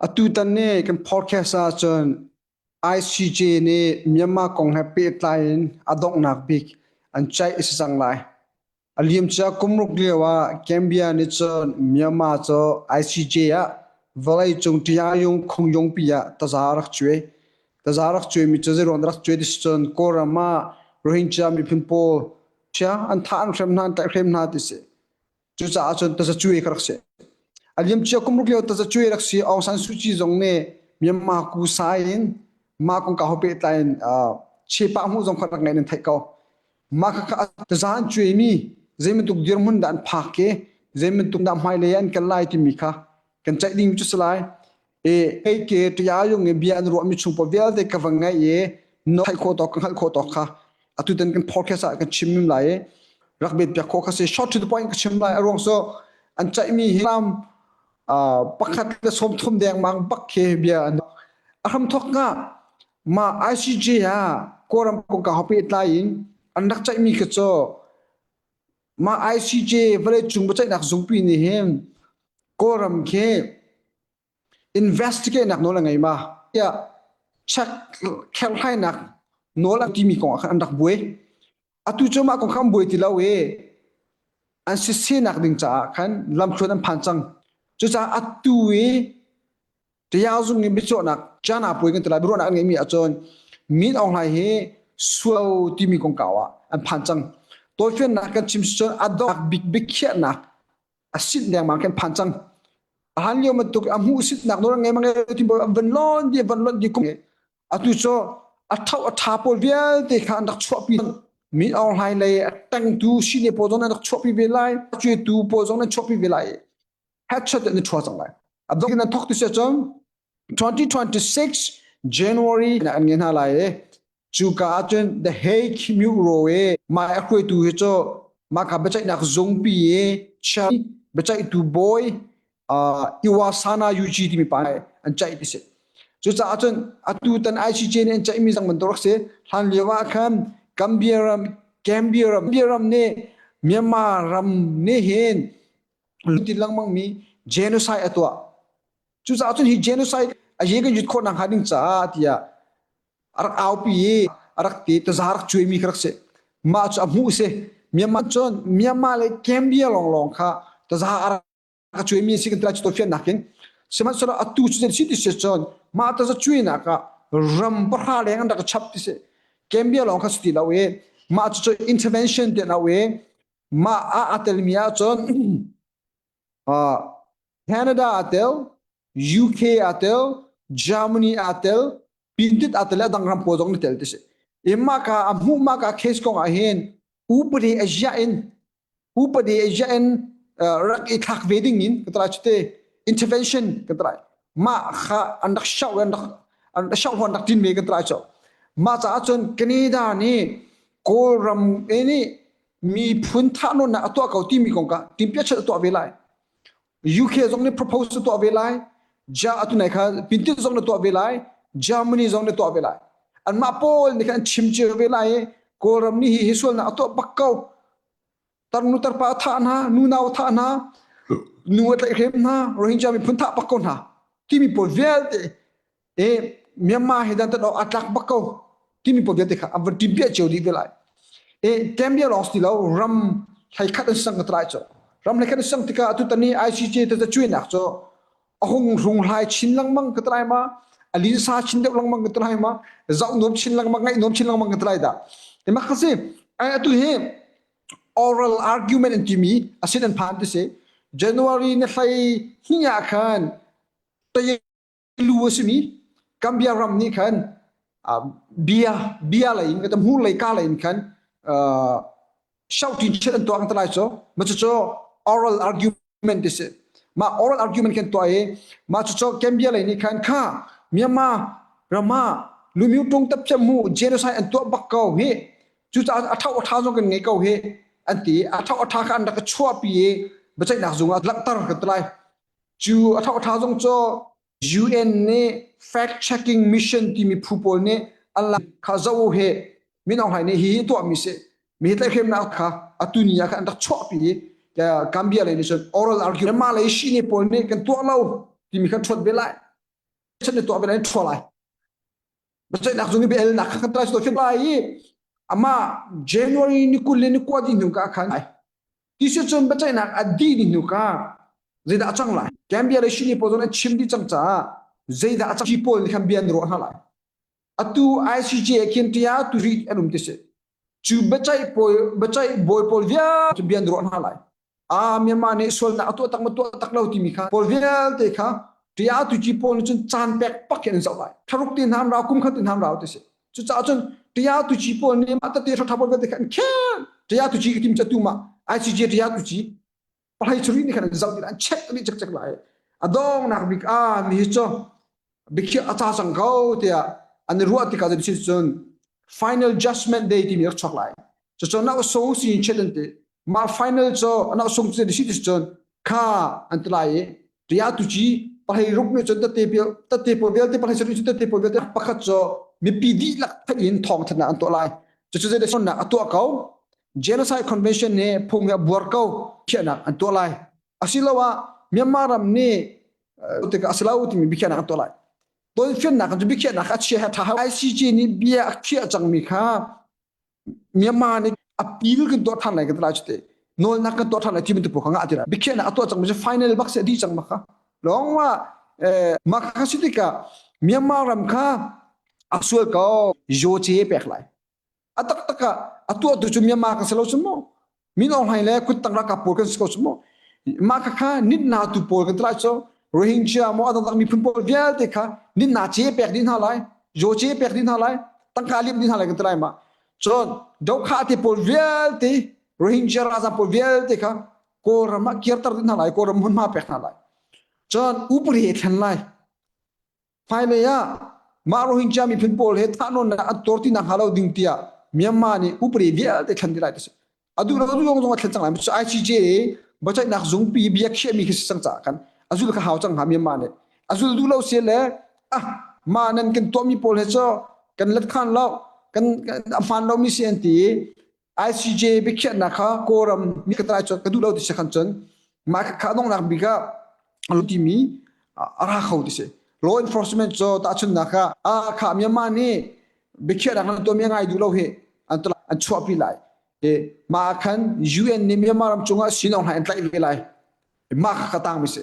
Atutan nih kan podcast ahcun ICJ nih Myanmar kong he pehtlai in a donghnak bik an ceih a si cang lai. A liamcia kum ruk lio ah Gambia nih cun Myanmar cu ICJ ah vawleicung ṭiayung khungyungpi ah taza a rak cuai. Taza a rak cuaimi cu zeiruang dah rak cuai ti si cun Kawlram ah Rohingya miphun pawl chia an thah an hrem hna an tlaihhrem hna ti si. Cucaah cun tazacuai ka rak si. A liamcia kum ruk lio tazacuai rak si Aung San Suu Kyi zong nih Myanmar kusa in mah kongkau he pehtlai in chepa hmuh zong kha rak ngaih nan theih ko. Mah khakha taza an cuaimi zei bantuk dirhmun dah an phak i zei bantuk dah hmailei an kal lai timi kha kan ceih ding cu si lai. E kei ke ṭiayung i bia an ruahmi chung paoh vialte ka va ngaih i no theih khawh tawk ka hngalh khawh tawk kha atu tan kan podcast ah kan chim mim lai i rak bet piak khawh kha si short to the point ka chim lai a ruang cu an ceihmi hi lam pakhat le 30 dengmang bak khi bia an a hram thok nga ma ICJ ah Kawlram kongkau he pehtlai in an rak ceihmi kha cu ma ICJ vawleicung biaceihnak zungpi nih hin Kawlram khi investigate nak nawl a ngei ma tiah check kherhlainak nawl a timi kong ah khan an rak buai atu cu mah kong kha an buai ti lo i an sisenak ding caah khan lamthluan an phan cang cucaah atu i Tayazung in biacuahnak cana puai kan ti lai biaruahnak an ngeihmi ahcun Min Aung Hlaing hi sual timi kongkau ah an phan cang tawifiannak kan chim cun a dok bik biakhiahnak a sit dengmang khin phan cang a han lio bantuk a hmuh sitnak nawl ngei mang ti van lon di van lon di kum atu cu a tho a tha pawl vialte kha an rak chuahpi mi Aung Hlaing lei a tangtu sine pawl zong an rak chuahpi ve lai tu pawl zong an chuahpi ve lai headshot an thua cang lai a dok in an thok ti se cun 2026 January na an nge hna lai i cuka ahcun The Hague Muro i mah a hruaitu hi cu mah kha biaceihnak zungpi i chair biaceihtu bawi uh, Iwasana Yuji timi pa an ceih ti si. Cucaah cun atu tan ICJ nih an ceihmi zang bantuk rak si. Hlan lio ah khan Gambia ram Gambia ram Gambia ram nih Myanmar ram nih hin lutin lengmang mi genocide a tuah. Cucaah cun hi genocide a ye kan yut khawh nak hnga ding caah tiah a rak aupi i a rak ti taza rak cuaimi kha rak si. Mah cu a hmuh si. Myanmar cun Myanmar le Gambia lawnglawng kha taza a rak cuaimi si kan ti lai cu fiannak in. Sihmanhsehlaw atu cu si ti si cun mah taza cuainak ah ram pahra leng an rak chap ti si. Gambia lawng kha si ti lo i mah cu intervention ti an au i mah ah a telmi ahcun Canada aa tel, UK aa tel, Germany aa tel, Pintit aa tel le a dang ram pawl zong na tel ti si. I mah ka a hmuh mah ka case kong ah hin upadi a ziah in upadi a ziah in rak i thlak ve ding in ka trai chute intervention ka trai mah kha an rak show an rak an show an rak tin ve ka trai cho mah caah cun Canada nih Kawlram nih miphun thahnawnnak a tuah ko timi kong ka timpiachat a tuah ve lai UK zong nih propose a tuah ve lai ja atu nai kha pintit zong na tuah ve lai Germany zong na tuah ve lai anmah pawl nih khan an chim cio ve lai i Kawlram nih hi hi sualnak a tuah bak ko tarnu tarpa a thah hna nunau a thah hna nu a tlaihhrem hna Rohingya miphun thah bak ko hna timi pawl vialte e Myanmar hi dan tat awk a tlak bak ko timi pawl vialte kha an van timpiah cio dih ve lai e Gambia lawng si lo ram hlei khat an sang ka trai cu ram hlei khat an sang tikah atu tani ICJ te ta cuinak cu a hung hrung hlai chin lengmang ka trai ma a linsa chin deuh lengmang ka trai ma zoh nuam chin lengmang ngaih nuam chin lengmang ka trai da ema kha si ai atu hi oral argument an timi asin an phan ti si January na hlei hnih ah khan lu a simi Gambia ram nih khan bia bia lei in ka hmur lei ka lei in khan shouting chet an tuah ang lai cu ma cu cu oral argument ti si ma oral argument kan tuah i ma cu cu Gambia lei nih khan kha Myanmar rama lumyu tung tap chem mu genocide an tuah bak ko hi cucaah a thau a tha zong kan ngei ko hi an ti a thau a tha kha an rak chuahpi i biaceihnak zung ah langhter kan ti lai Cu a ṭha zong cu UN nih fact checking mission timi phu pawl nih an lak kha zoh u he Min Aung Hlaing nih hihi tuahmi si mi tlaihhremnak kha atu ni ah khan an rak chuahpi i Gambia lei nih cun oral argument mah lei shine pawl nih kan tuah lo timi khan ṭhuat ve lai. Chan tuah ve lai thua lai. Biaceihnak zung i biaelnak kha kan trai to lai i amah January ni 20 le ni 20 di hnu ka khan ti si cun biaceihnak a dih ni hnu ka zeidah a cang lai Gambia le Shini pawl zong an chim dih cang caah zeidah a cang pawl nih khan bia an ruah hna lai atu ICJ khin tia tu ri an um ti si cu biaceih pawl biaceih bawi pawl vialte bia an ruah hna lai a Myanmar nih sualnak a tuah tak ma tuah tak lo timi kha pawl vialte kha tia tu ci pawl nih cun caan pek pak in an zoh lai tharuk ti hna rau kum khat ti hna rau ti si cucaah cun tia tu ci pawl nih mah tate tha pawl vialte kha an khel tia tu ci ka tim tu ma ICJ tia tu ci palai churi nih khan an zoh ti an check dih cek cek lai a dongnak bik a mi hi cu biakhiah a ca cang ko tiah an i ruah tikah cun final judgment day timi rak chuak lai cucu na so si chet an ti mah final cu na sung cu si ti cun kha an ti lai i ria tu ci pahlei ruk nih cun tate tate pawl vialte pahlei sarih cu tate pawl vialte pakhat cu mipi dihlak theih in thawng thannak an tuah lai cucu zei sonnak a tuah ko genocide convention nih phung hi a buar ko khiahnak an tuah lai asiloah Myanmar ram nih tikah a si lo timi biakhiahnak an tuah lai tonfiannak cu biakhiahnak a chia he ṭha ICJ nih bia a khiah cangmi kha Myanmar nih appeal kan tuah ṭhan lai kan ti lai cu te nawlnak kan tuah ṭhan lai ti bantuk pawl kha ngah ti lai biakhiahnak a tuah cangmi cu final bak si a dih cang bak kha lawng ma mah kha si tikah Myanmar ram kha a sual ko yo ce pek lai A taktak ah a tuahtu cu Myanmar kan si lo cu mu. Min Aung Hlaing le kuttang ralkap pawl kan si ko cu mu. Mah khakha nitna tu pawl kan ti lai cu Rohingya maw a dangdang miphun pawl vialte kha nitna ce pek dih hna lai, zaw ce pek dih hna lai, tangka liam dih hna lai kan ti lai ma. Cun dokha te pawl vialte Rohingya ralzam pawl vialte kha Kawlram ah kirter dih hna lai, Kawlram hmunhma pek hna lai. Cun upadi he thlen lai. Hmailei ah mah Rohingya miphun pawl he thahnawnnak an tuar ti nakhnga lo ding tiah Myanmar nih upadi vialte thlen dih lai ti si. A duh lo duh zong a thlen cang lai. Cu ICJ biaceihnak zungpi bia khiahmi khi si cang caah khan a zul kha hau cang hnga Myanmar nih. A zul duh lo si le ah mah nan kan tuahmi pawl he cu kan let khan lo kan a hmaan lomi si an ti i ICJ biakhiahnak kha Kawlram mi ka trai ka duh lo ti si khan cun mah kha donghnak bik ah timi a ra kho ti si. Law enforcement cu tahchunnak ah a kha Myanmar nih biakhiahnak nan tuahmi a ngai duh lo hi an an chuahpi lai. Mah khan UN nih Myanmar ram cungah sinong hna an tlaih ve lai. Mah kha ka tang mi si.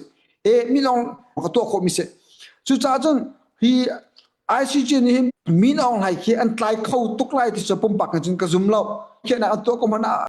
E minong ka tuah khawh mi si. Cucaah cun hi ICJ nih hin Min Aung Hlaing khi an tlai kho tuk lai ti cu pumpak in cun ka zum lo. Khiahnak an tuah ko hmanh ah.